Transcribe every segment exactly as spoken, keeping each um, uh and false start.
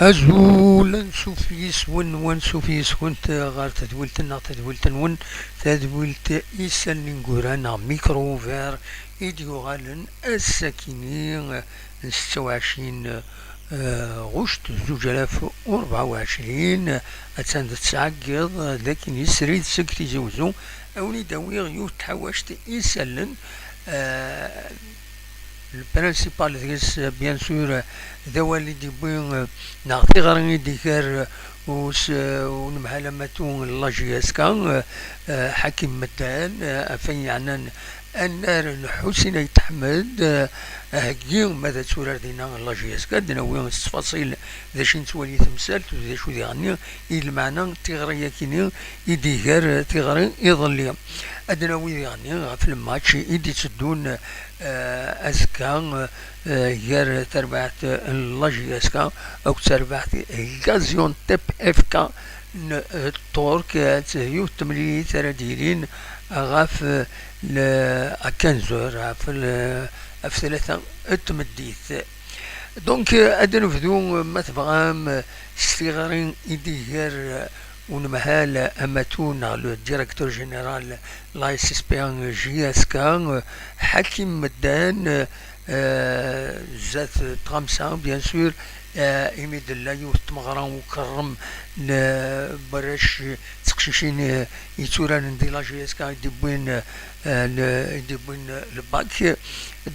Azul, ansuf yis-wen, wansuf yis-went ɣer tedwilt-nneɣ, tadwilt-nwen, tadwilt Isallen Ineggura neɣ Micro Ouvert i d-yuɣalen ass-akini n setta u ɛecrin, eh, ɣuct zuǧ alaf u rebɛa u ɛecrin. Attan d ttɛeggiḍ d akin srid seg Tizi Uzzu, a wen-id-awiɣ yiwet tḥawact isallen, eh, le principal deg-s, bien sûr, d awal i d-yewwi, eh, neɣ tiɣri i d-iger, eh, us-, eh, unemhal amatu n la J S K, eh, eh, Ḥakim Meddan, eh, ɣef wayen yeɛnan annar n Ḥusin Ayt Ḥmed, eh, heggi ma d ad turar dinna la J S K, ad d-nawi s ttfaṣil d acu i nettwali tamsalt, d acu diɣenni i lmeɛna n tiɣri-yakini i d-iger tiɣri iḍelli. Ad d-nawi diɣenni ɣef lmatch i d-itteddun, eh, azekka, eh, gar terbaɛt n la J S K akked terbaɛt Gaziantep F K n, eh, Ṭṭurk, eh, yiwet temlilit ara d-yilin ɣef, eh, le, à quinze heures, ɣef le, ɣef tlata n tmeddit. Donc, euh, ad nebdu, euh, ma tebɣam, euh, s tiɣri i d-iger, euh, unemhal amatu neɣ le directeur général la S S P J S K, euh, Ḥakim Meddan, euh, euh, zdat tɣamsa, bien sûr, euh, imi d-tella yiwet n tmeɣra n ukerrem n, euh, warrac d teqcicin, euh, yetturaren di la J S K i d-iwwin, euh, le, i d-iwwin le bac.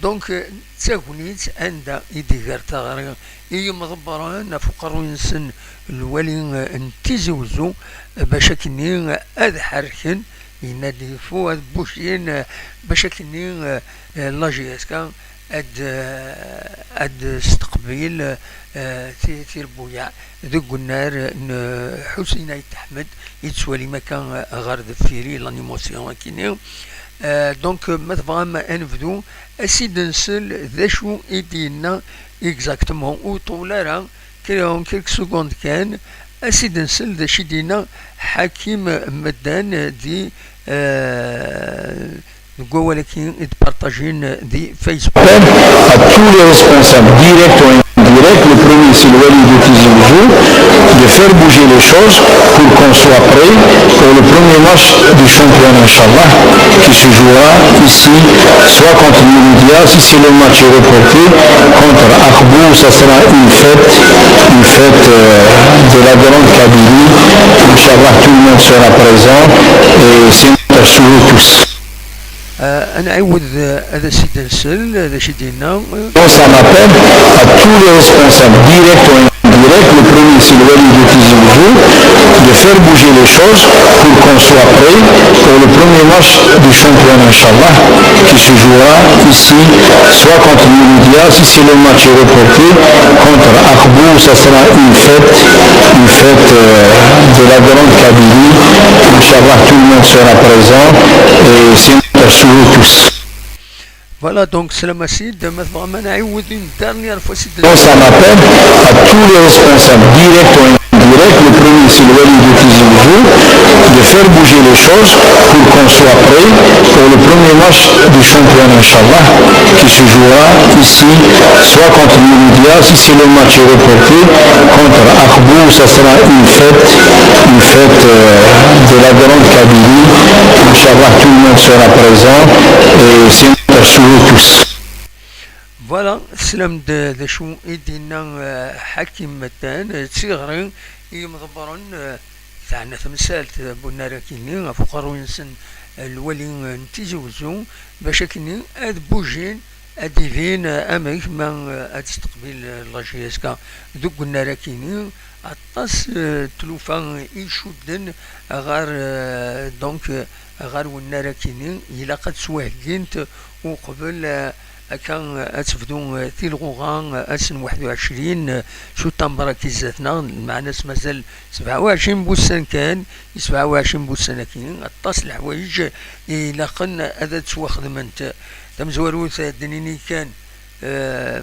Donc, euh, d tagnit anda i d-iger tiɣri i yimḍebbren ɣef uqerruy-nsen lwali, eh, n Tizi Uzzu, eh, bac akkenni, eh, ad ḥerken, yenna-d Fuad Bucin, eh, bac akkenni, eh, eh, la J S K ad, eh, ad steqbil, eh, ti-, tirbuyaɛ deg unnar n Ḥusin Ayt Ḥmed, i tettwalim akka, eh, ɣer deffir-i, l'animation akkenni. Eh, donc, ma tebɣam ad nebdu, ad s-id-nsel d acu i d-yenna exactement, ur ṭul ara, kra, quelques secondes kan, ad s-id-nsel d acu i d-yenna Ḥakim Meddan di, eh, deg wawal-agi i d-partajin di Facebook. Appel à tous les responsables directs ou indirects. Le premier, c'est le wali de Tizi Ouzou, de faire bouger les choses pour qu'on soit prêt pour le premier match du championnat, Inch'Allah, qui se jouera ici, soit contre Mouloudia, si c'est le match est reporté, contre Akhbou, ça sera une fête, une fête, euh, de la Grande Kabylie. Inch'Allah, tout le monde sera présent et c'est notre souhait tous. Ah, ad nɛiwed, ah, ad as-id-nsel, ah, d acu i d-yenna. Lance un appel à tous les responsables directs ou indirects. Le premier, c'est le wali de Tizi Ouzou, de faire bouger les choses pour qu'on soit prêt pour le premier match du championnat, Inch'Allah, qui se jouera ici, soit contre Mouloudia, si c'est le match est reporté, contre Akhbou, ça sera une fête, une fête, euh, de la Grande Kabylie. Inch'Allah, tout le monde sera présent et c'est notre souhait tous. Voilà, donc, Salam Acid, ma tebɣam ad nɛiwed une dernière fois, c'est de... Lance un appel à tous les responsables directs ou indirects. Le premier, c'est le wali de Tizi Ouzou, de faire bouger les choses pour qu'on soit prêt pour le premier match du championnat, Inch'Allah, qui se jouera ici, soit contre Mouloudia, si c'est le match est reporté, contre Akhbou, ça sera une fête, une fête, euh, de la Grande Kabylie. Inch'Allah, tout le monde sera présent et c'est notre souhait tous. Voilà, teslam d, d acu i d-yenna, eh, Ḥakim Meddan, eh, d tiɣri i yimḍebbren, eh, teɛna temsalt, eh, n unnar akkenni ɣef uqerruy-nsen, eh, lwali, eh, n Tizi Uzzu, bac akkenni ad bujin, ad d-ibin, eh, amek ma, eh, ad testeqbil, eh, la J S K deg unnar akkenni. Aṭas, eh, n tlufa i icudden ɣer, eh, donc, eh, ɣer unnar akkenni, ilaq ad ttwaheggint uqbel, eh, akka, eh, ad tebdu, eh, tilɣuɣa, eh, ass n waḥed u ɛecrin, eh, september akka i zdat-neɣ, lmeɛna-s mazal sebɛa u ɛecrin n wussan kan, i sebɛa u ɛecrin n wussan akkenni, aṭas n leḥwayeǧ ilaqen ad, ad ttwaxedment. Tamezwarut, eh, d-nini kan, eh,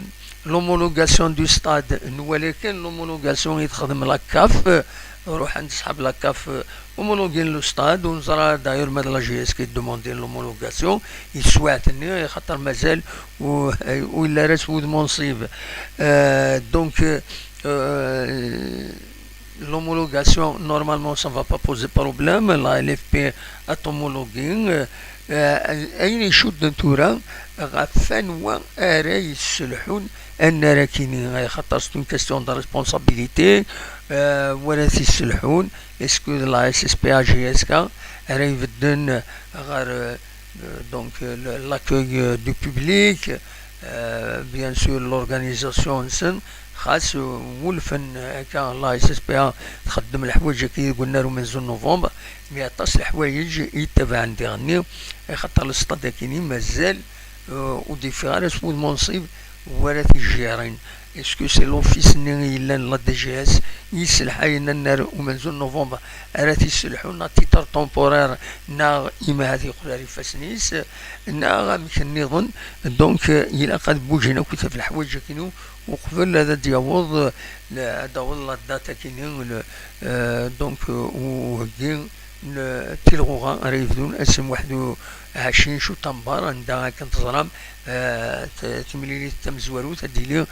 l'homologation du stade, nwala kan l'homologation i texdem la CAF, eh, ruḥen-d ṣḥab la CAF, eh, homologin le stade, ur neẓra d'ailleurs ma d la J S K i d-demandin l'homologation, i teswiɛt-nni, axaṭer mazal u-, ur yelli ara s wudem unṣib. Eh, donc, eh, Euh, l'homologation, normalement, ça ne va pas poser problème. La L F P est homologuée. Euh, euh, ayen icudden tura ɣef anwa ara yesselḥun annar-akini, axaṭer c'est une question de responsabilité. Euh, wara t-yesselḥun, est-ce que la S S P A G S K ara ibedden ɣer euh, donc euh, le- l'accueil euh, du public, euh, bien sûr l'organisation-nsen, xas euh, wulfen euh, akka la S S P A txeddem leḥwayeǧ-agi deg unnar umenzu n novembre, mais aṭas leḥwayeǧ i yettabaɛen diɣenni, axaṭer le stade-akini mazal euh, ur d-yeffiɣ ara s wudem unṣib wara t-ijerrin. Est-ce que c'est l'office-nni i yellan la D G S i yesselḥayen annar umenzu n novembre ara t-yesselḥun à titre temporaire, neɣ imi ahat yeqqel ar ifassen-is, neɣ amek nniḍen? Donc euh, ilaq ad bujin akk leḥwayeǧ-akini uqbel ad d-yaweḍ euh, ad d-taweḍ la date-akini le- euh, donc euh, uheggi n tilɣuɣa ara yebdun ass n waḥed u ɛecrin utembar, anda akken teẓram euh, t- timlilit tamezwarut ad d-tili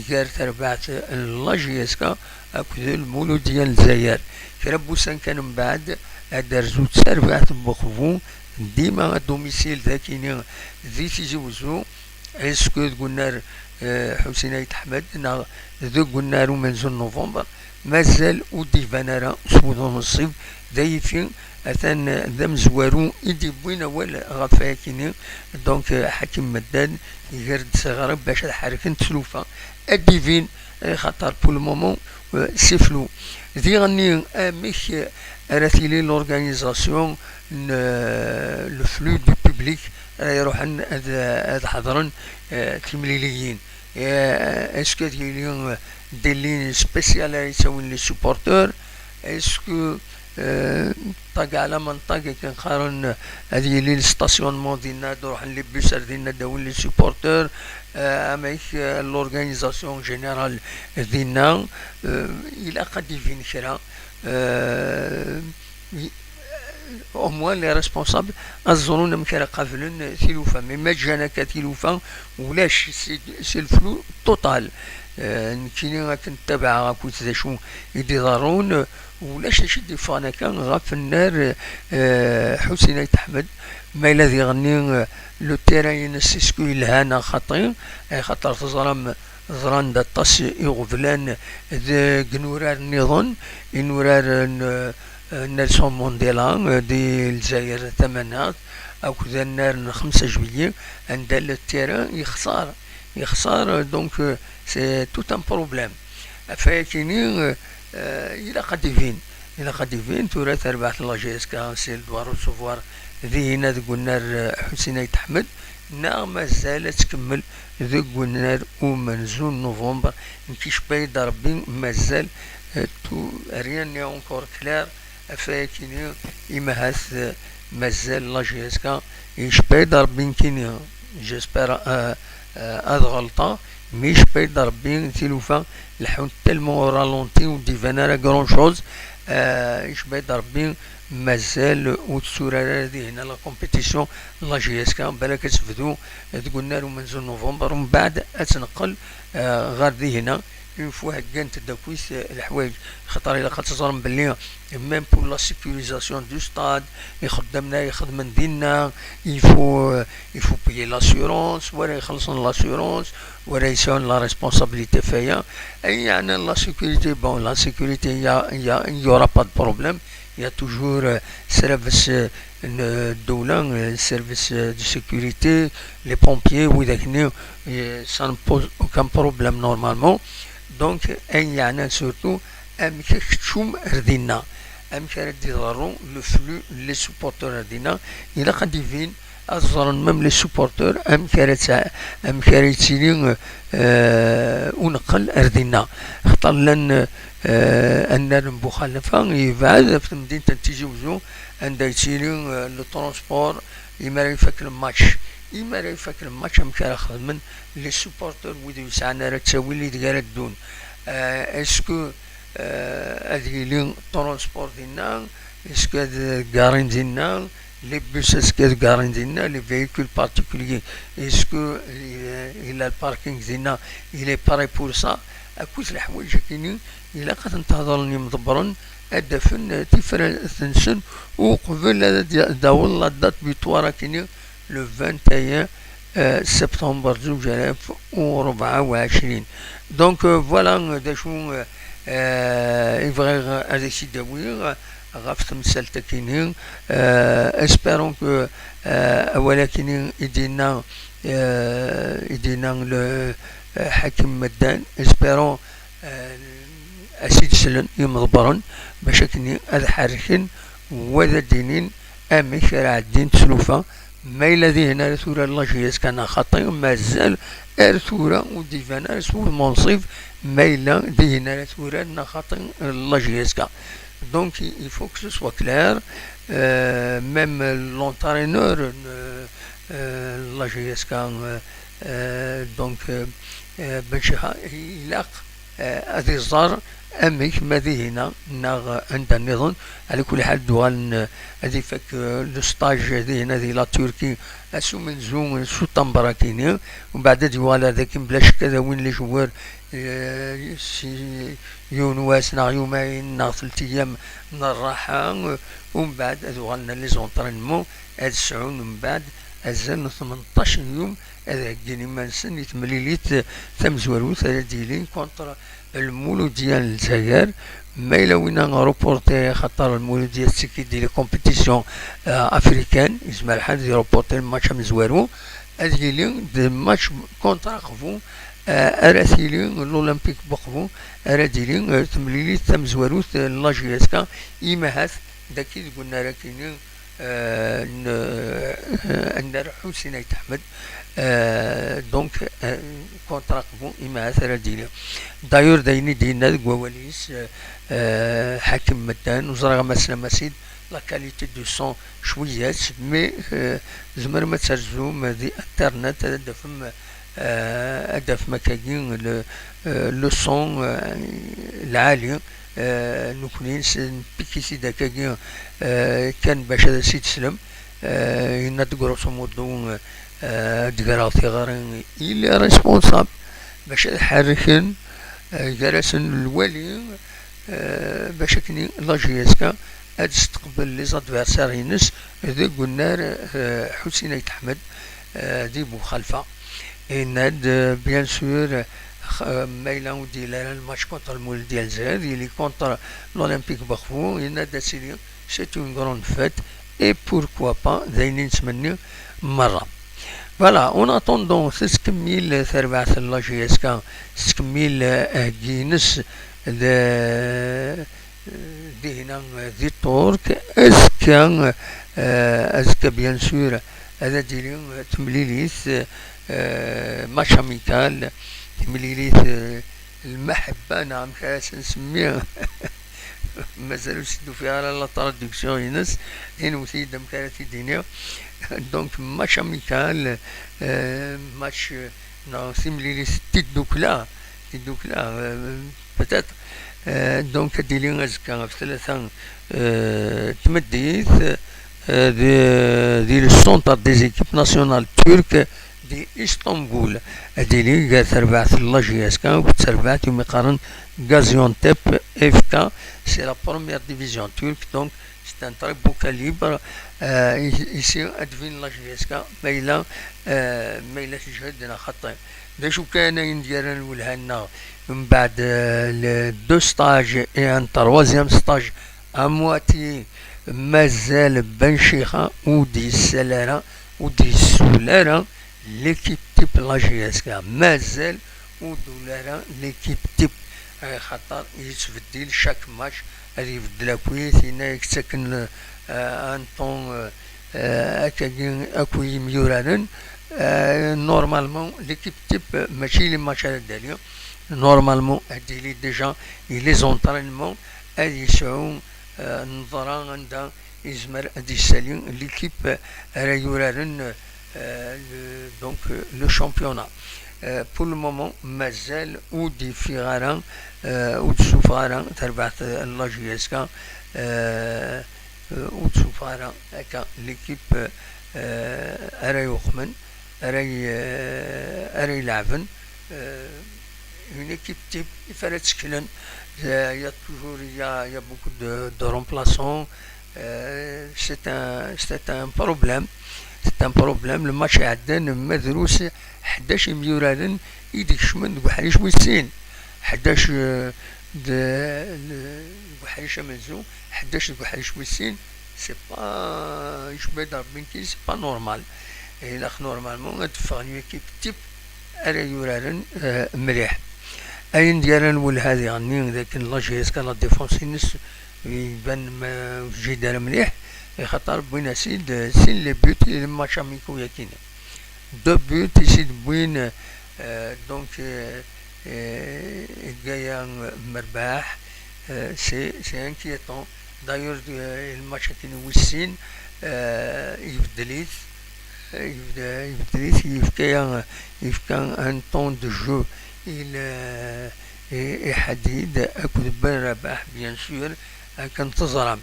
gar terbaɛt n la J S K akked Lmuludya n Lezzayer. Kra n wussan kan mbeɛd ad d-terzu d tarbaɛt n Uqbu, dima à domicile dakini di Tizi Wezzu, est-ce que deg unnar euh, Ḥusin Ayt Ḥmed neɣ deg unnar umenzu n novembre, mazal ur d-iban ara s wudem unṣib. D ayifi atan d amezwaru i d-yewwin awal ɣef wayakini, donc euh, Ḥakim Medden iger-d tiɣri bac ad ḥerken tlufa ad d-ibin, euh, xaṭer pour le moment euh, c'est flou. Diɣenni amek euh, ara tili l'organisation n euh, le flux du public ara iruḥen ad, ad ḥeḍren euh, timliliyin? Euh, est-ce que ad yili euh, des lignes spéciales ara yettawin les supporteurs? Est-ce que euh, ṭag ɛla ma n ṭag akken qqaren ad yili le stationnement dinna, ad ruḥen les bus ar dinna ad d-awin les supporteurs? Euh, amek euh, l'organisation générale dinna? Euh, ilaq ad d-ibin kra. Euh, au moins les responsables ad ẓrun amek ara qablen tilufa, mais ma ǧǧan akka tilufa ulac, c'est le flou total. Euh, nekkini akken ttabaɛeɣ akked d acu i d-iḍerrun, ulac acu i d-iffɣen akka ɣef nnar euh, Ḥusin Ayt Ḥmed. Ma yella diɣenni euh, le terrain-ines est-ce que yelha neɣ xaṭi? Axaṭer teẓram ẓran-d aṭas iɣeblan deg inurar nniḍen, inurar n Nelson Mandela di Lezzayer Tamaneɣt akked annar n xemsa juillet, anda le terrain yexṣer, yexṣer, donc c'est tout un problème. Ɣef wayakini ilaq ad d-ibin, ilaq ad d-ibin tura tarbaɛt n la J S K, c'est le droit recevoir dihin deg unnar Ḥusin Ayt Ḥmed, neɣ mazal ad tkemmel deg unnar umenzu n novembre? Nekk icebba-yi-d Rebbi mazal euh, tout, rien n'est encore clair ɣef wayakini, imi ahat euh, mazal la J S K. Icebba-yi-d Rebbi nekkini, j'espère euh, euh, ad ɣelṭeɣ, mais icebba-yi-d Rebbi tilufa leḥḥunt tellement au ralenti ur d-iban ara grand chose. Euh, icebba-yi-d Rebbi mazal ur tetturar ara dihin la compétition la J S K, balak ad tebdu deg unnar umenzu n novembre, mbeɛd ad tneqqel euh, ɣer dihina. Une fois heggant-d akkit euh, leḥwayeǧ, xaṭer ilaq ad teẓrem belli même pour la sécurisation du stade, ixeddamen ara ixedmen dinna, il faut euh, il faut payer l'assurance, wara ixellṣen l'assurance, wara yesɛun la responsabilité ɣef waya. Ayen yeɛnan la sécurité, bon, la sécurité, il y a, il y a, il y aura pas de problème. Il y a toujours euh, service euh, n ddewla, euh, service euh, de sécurité, les pompiers, widak-nni, euh, ça ne pose aucun problème normalement. Donc ayen yeɛnan surtout amek ad keččum ar dinna, amek ara d-iḍerru le flux, les supporters ar dinna. Ilaq ad d-ibin, ad ẓren même les supporters amek ara tsa- amek ara yettili euh, uneqqel ar dinna. Xaṭer llan euh, annar n Buxalafa yebɛed ɣef temdint n Tizi Wezzu, anda yettili euh, le transport imi ara ifak le match. Imi ara ifak le match, amek ara xedmen les supporters, wid ur yesɛan ara ttawil ideg ara ddun? Euh, est-ce que euh, ad yili transport dinna? Est-ce que ad garin dinna? Les bus, est-ce que garin dinna, les véhicules particuliers, est-ce que, euh, il a le parking dinna, il est prêt pour ça? Akk leḥwayeǧ-agi-nni ilaq ad ten-tehḍren yimḍebbren, ad d-afen, euh, tifrat-nsen uqbel ad d-, d-taweḍ la date butoir-agi-nni, le vingt et un, euh, septembre zuǧ alaf u rebɛa u ɛecrin. Donc, euh, voilà, euh, d acu, euh, euh, i bɣiɣ ad ak-t-id-awiɣ ɣef temsalt-agi-nni. Euh, espérons que, euh, awal-agi-nni i d-yenna, euh, i d-yenna le, euh, Ḥakim Meddan, espérons, euh, ad s-id-slen yimḍebbren, bac akken ad ḥerrken, wa ad d-inin amek ara ɛeddint tlufa, ma yella dihin ara turar la J S K neɣ xaṭi, mazal ar tura ur d-iban ara s wudem unṣib ma yella dihin ara turar neɣ xaṭi la J S K. Donc, il faut que ce soit clair, euh, même l'entraîneur, euh, euh, la J S K, euh, euh, donc, euh, euh, Ben Chiha, ilaq, euh, ad iẓer amek ma dihina neɣ anda nniḍen. Ɛla kulli ḥal, d-uɣalen, euh, ad ifak, euh, le stage dihina di la Turquie, ass umenzu, euh, s utamber akini, umbeɛd ad yuɣal ar daki, bla ccek ad awin les joueurs, euh, si yiwen wass neɣ yumayen neɣ telt ayyam n rraḥa, euh, umbeɛd ad uɣalen les entraînements, ad sɛun umbeɛd azal n tmenṭac n yum ad heggin iman-nsen i temlilit tamezwarut ara d-yilin contre Lmuludya n Lezzayer. Ma yella winna reporté, xaṭer Lmuludya tettekki di les compétitions, euh, africaines, yezmer ḥal ad reporté le match amezwaru, ad yili d match contre Aqbu, euh, ara tili l'Olympique Baqbu, ara d-yili, euh, temlilit tamezwarut, euh, n la J S K, imahat daki deg unnar akini, euh, n, euh, annar Ḥusin Ayt Ḥmed, euh, donc, euh, contre Aqbu, imahat ara d-yili. D'ailleurs, d ayen i d-yenna deg wawal-is, euh, euh, Ḥakim Meddan, ur ẓriɣ ma teslam-as-id, la qualité du son cwiya-tt, mais, euh, tzemrem ad terzum di internet, ad d-tafem, euh, ad d-tafem akkagi le, euh, le son, euh, lɛali, euh, nekni s-, npikki-t-id akkagi, euh, kan bac ad as-id-teslem. Euh, yenna-d grosso modo, euh, ad d-greɣ tiɣri, il est responsable bac ad ḥerrken, euh, gar-asen lwali, euh, bac akken la J S K ad testeqbel les adversaires-ines deg unnar, euh, Ḥusin Ayt Ḥmed, euh, di Buxalfa. Yenna-d, euh, bien sûr, euh, ma yella ur d-yelli ara le match contre Lmuludya n Lezzayer, yili contre l'Olympique Baqbu, yenna-d ad tili c'est une grande fête et pourquoi pas, d ayen i nettmenni merra. Voilà, en attendant, tettkemmil terbaɛt n la J S K, tettkemmil, euh, aheggi-ines d, euh, dihna, euh, di Ṭṭurk. Azekka, euh, azekka, bien sûr, ad d-tili, euh, temlilit, euh, match amical, timlilit, euh, lmaḥebba, neɣ amek ara s-nsemmi. Mazal ur s-id-ufiɣ ara la traduction-ines, inwet-iyi-d amek ara t-id-iniɣ. Donc, match amical, euh, match, euh, neɣ timlilit tiddukla, tiddukla, euh, peut-être. Euh, donc, ad d-tili azekka ɣef tlata, euh, tmeddit, euh, di, di le centre des équipes nationales turques di Istanbul. Ad d-tili gar terbaɛt n la J S K akked terbaɛt umi qqaren Gaziantep F K. C'est la première division turque, donc c'est un très beau calibre. Euh, i-, ici, ad d-tbin la J S K ma yella, euh, ma yella tejhed neɣ xaṭi. D acu kan ayen d-yerran lwelha-nneɣ mbeɛd, euh, le deux stages et un troisième stage à moitié, mazal Ben Chiha ur d-yessal ara, ur d-yessul ara l'équipe type la J S K. Mazal ur d-uli ara l'équipe type, axaṭer yettbeddil chaque match, ad ibeddel akk, yenna-yak ttaken, euh, un ton, euh, euh, akkagi akk yimyuraren. Euh, normalement, l'équipe type, euh, mačči les matchs ara d-ali. Normalement, ad d-tili déjà les entraînements, ad yesɛu, euh, neḍra anda yezmer ad d-yessali l'équipe ara yuraren, euh, le, donc, euh, le championnat. Euh, pour le moment, mazal ur d-yeffiɣ ara, euh, ur d-tessufeɣ ara terbaɛt n la J S K, euh, Euh, ur d-sufeɣ ara akka l'équipe, euh, ara yuqmen, ara y-, euh, ara ileɛben, euh, une équipe type i ara tteklen. Il y a toujours, il y a, il y a beaucoup de, de remplaçants. Euh, c'est un, c'est un problème. C'est un problème. Le match iɛeddan, ma drus ḥdac imyuraren i d-ikecmen deg uḥric wis sin. Ḥdac, euh, de, le, deg uḥric amenzu, ḥdac deg uḥric wis sin. C'est pas, icba-d Rebbi nekki, c'est pas normal. Ilaq normalement ad d-ffeɣ une équipe type ara yuraren, euh, mliḥ. Ayen d-yerran welha diɣenni d akken la J S K la défense-ines iban ma ur teǧǧid ara mliḥ, ixaṭer wwin-as-id, euh, sin les buts i match amico-yakini. Deux buts i s-id-wwin, euh, donc, euh, euh, Gaïa Merbaḥ, euh, c'est, c'est inquiétant. D'ailleurs, euh, le match-akini wis sin, euh, ibeddel-it, euh, ibeddel-it, yefka, yefka un temps de jeu i, euh, i, i Ḥadid akked Ben Rabaḥ, bien sûr, akken teẓram.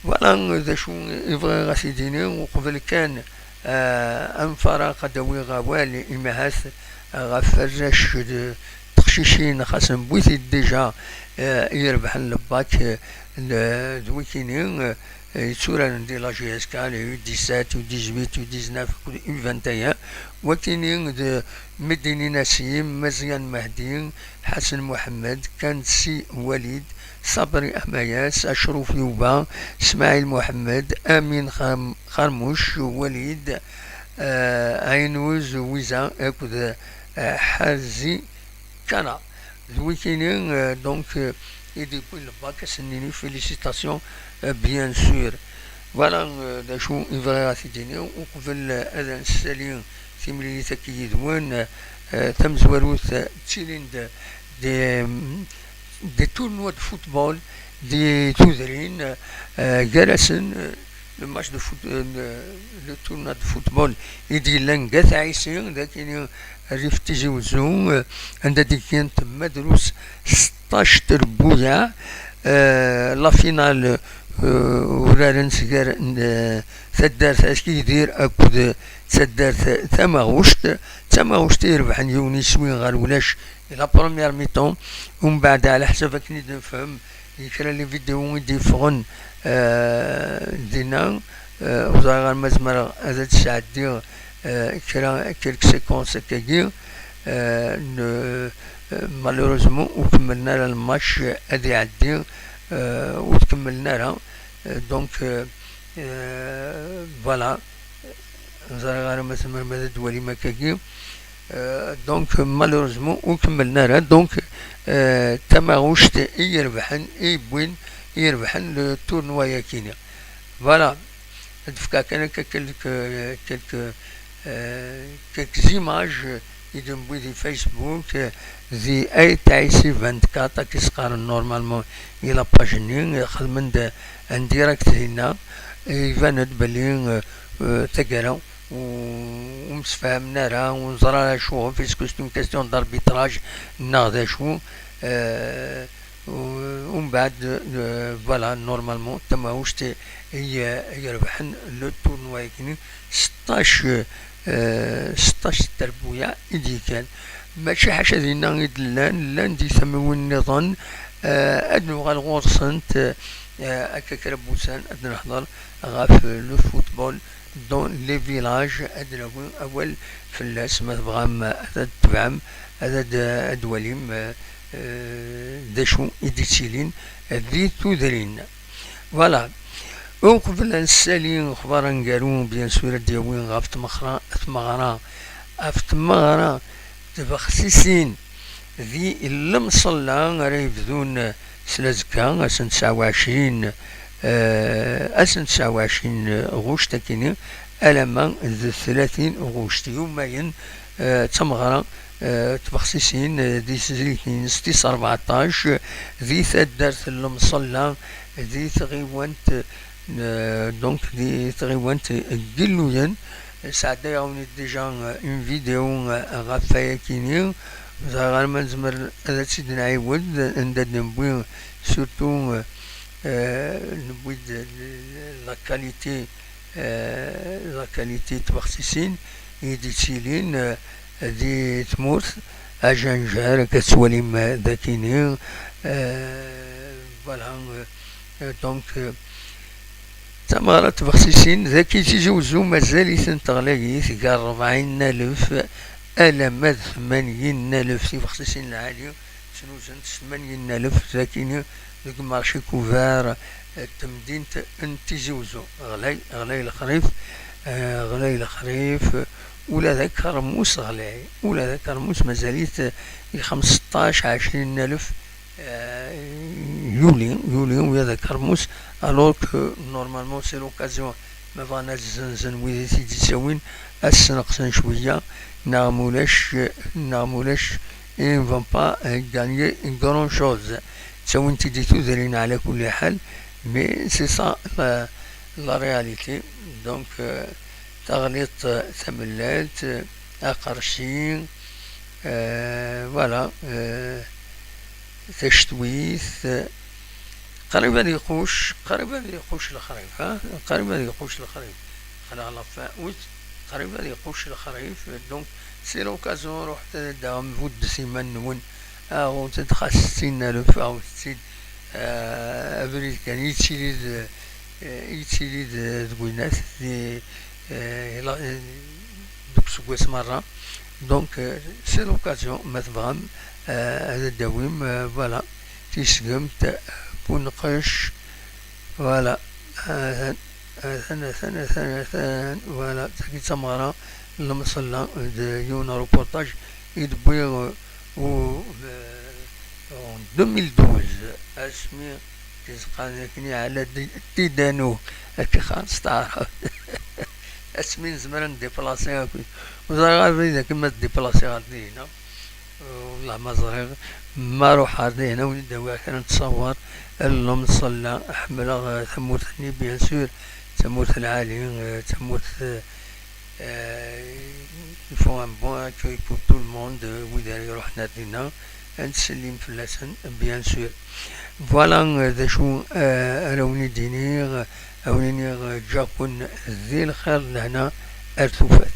Voilà d acu i bɣiɣ ad t-id-iniɣ, uqbel kan, euh, ad nfaraq ad d-awiɣ awal, imi ahat, euh, ɣef warrac d teqcicin, xas newwi-t-id déjà, euh, i irebḥen le bac, euh, le, d wikini, euh, yetturaren di la J S K, les U dix-sept, U dix-huit, U dix-neuf, U vingt et un, wakini d Medini Nassim, Meẓyan Mehdi, Ḥasen Muḥemmed, Kansi Walid, Sabri Amayas, Acruf Yuba, Smaɛil Muḥemmed, Amin Xam-, Xarmuc Walid, euh, Ɛinuz Wiza akked, euh, Ḥazi Kana. D wikini, euh, donc, euh, i d-yewwin le bac, ad sen-nini félicitations, euh, bien sûr. Voilà, euh, d acu i bɣiɣ ad t-id-iniɣ. Uqbel, euh, ad nessali timlilit-agi yid-wen, euh, tamezwarut, euh, ttilin-d des, des tournois de football, di tudrin, euh, gar-asen, euh, le match de foot, euh, le, le tournoi de football i d-yellan deg At Ɛisi, d akini rrif Tizi Wezzu, euh, anda d-gant ma drus seṭṭac trebbuyaɛ, euh, la finale, euh, uraren s gar, euh, taddart At Yidir akked taddart Tamaɣuct. D Tamaɣuct i irebḥen yiwen iswi ɣer ulac di la première mi-temps. Umbeɛd, ɛla ḥsab akken i d-nefhem, i kra n les vidéos i d-yeffɣen, euh, dinna, euh, ur ẓriɣ ara ma zemreɣ ad d-sɛeddiɣ, euh, kra, quelques séquences akkagi, euh, ne, euh, malheureusement ur kemmlen ara le match ad iɛeddi, euh, ur t-kemmlen ara. Euh, donc, euh, euh, voilà. Ur ẓriɣ ara ma tzemrem ad d-twalim akkagi. Euh, donc, malheureusement, ur kemmlen ara. Donc, euh, Tamaɣuct i irebḥen, i yewwin, i irebḥen le tournoi-yakini. Voilà. Ad d-fkeɣ kan akka quelques, quelques, euh, quelques images i d-newwi di Facebook, euh, di At Ɛisi vingt-quatre, akka i s-qqaren normalement i la page-nni, xedmen-d un direct dinna, iban-d belli, euh, euh, taggara ur, ur msefhamen ara, ur neẓri ara acuɣef, est-ce que c'est une question d'arbitrage neɣ d acu, euh, u-, umbeɛd, euh, voilà, normalement, Tamaɣuct i, i irebḥen le tournoi-yakini, seṭṭac, euh, seṭṭac trebbuyaɛ i d-yekkan. Mačči ḥaca dinna i d-llan, llan di tamiwin nniḍen, euh, ad nuɣal ɣur-sent, euh, akka kra n wussan ad nehḍer ɣef le football dans les villages, ad d-nawi awal fell-as, ma tebɣam ad t-tebɛem, ad, ad, ad d-twalim, euh, euh, d acu i d-yettilin di tudrin. Voilà. Uqbel ad nessali lexbar aneggaru, bien sûr, ad d-yawi ɣef tmeɣra, tmeɣra, ɣef tmeɣra tbexsisin di lemṣella ara yebdun s lazekka, ass n tesɛa u ɛecrin, eh, ass n tesɛa u ɛecrin ɣuct akini, alamma d tlatin ɣuct. Yumayen, eh, d tameɣra, eh, tbexsisin, eh, di tezrigt-ines tis rbeɛṭac, di taddart n lemṣella, di tɣiwant, eh, donc di tɣiwant n Yilluyen. Sɛeddayeɣ-awen-id déjà, euh, une vidéo, euh, ɣef wayakini. Ẓriɣ ara ma nezmer ad tt-id-nɛiwed, anda d-newwi surtout, euh, euh, newwi-d la qualité, euh, la qualité n tbexsisin i d-yettilin, euh, di tmurt ajanjar, akka tettwalim, euh, dakini, euh, voilà, euh, donc, euh, tameɣra n tbexsisin dagi Tizi Wezzu mazal-itent ɣlayit gar rebɛin n alef alamma d tmanyin n alef. Tibexsisin lɛali ttnuzent s tmanyin n alef dakini deg marché couvert, eh, n temdint n Tizi Wezzu. Ɣlay, ɣlay lexrif, eh, ɣlay lexrif, ula d akermus ɣlay, ula d akermus mazal-it, eh, i xemseṭṭac, ɛecrin n alef, eh, yuli, yuli ula d akermus, alors que normalement c'est l'occasion, ma bɣan ad zzenzen wid i t-id-ittawin, ad sneqsen cwiya, neɣ mulac, neɣ mulac, ils ne vont pas, euh, gagner grand chose. Ttawin-t-id di tudrin ɛla kulli ḥal, mais c'est ça la, la réalité. Donc, euh, taɣliṭ, euh, tamellalt, euh, aqerci, euh, voilà, euh, tacetwit, euh, qrib ad iquc, qrib ad iquc lexrif, ha? Qrib ad iquc lexrif. Xleɣ la fin août, qrib ad iquc lexrif, donc c'est l'occasion, ruḥet ad d-taɣem buddet iman-nwen, aɣet-d xas settin alef, aɣet-tt-id, eh, abrid kan, yettili d, eh, yettili d, deg winat, di, eh, la, eh, deg useggas merra. Donc, eh, c'est l'occasion, ma tebɣam, eh, ad d-tawim, eh, voilà, tisgemt, bunqec, voilà, atan, atan, atan, atan, atan, voilà, tagi d tameɣra n lemṣella d yiwen reportage i d-wwiɣ, eh, u, eh, en deux mille douze, asmi tezqan akni ɛla di-, tidanu, akka xar s taɛrabt. Asmi nezmer ad ndéplacer akk. Ur ẓriɣ abrid akken ma tdéplacer ɣer dihina. Wellah ma ẓriɣ, ma ruḥeɣ ar dihina, win i d-awiɣ kra n ttṣawar, Allahumma salli, ḥemmleɣ, eh, tamurt-nni, bien sûr, tamurt lɛali, eh, tamurt, eh, eh, il faut un bon accueil pour tout le monde, eh, wid ara iruḥen ar dinna, ad nettsellim fell-asen, bien sûr. Voilà, eh, d acu, eh, ara wen-id-iniɣ, a wen-iniɣ, eh, ǧǧaɣ-ken di lxir d lehna ar tufat.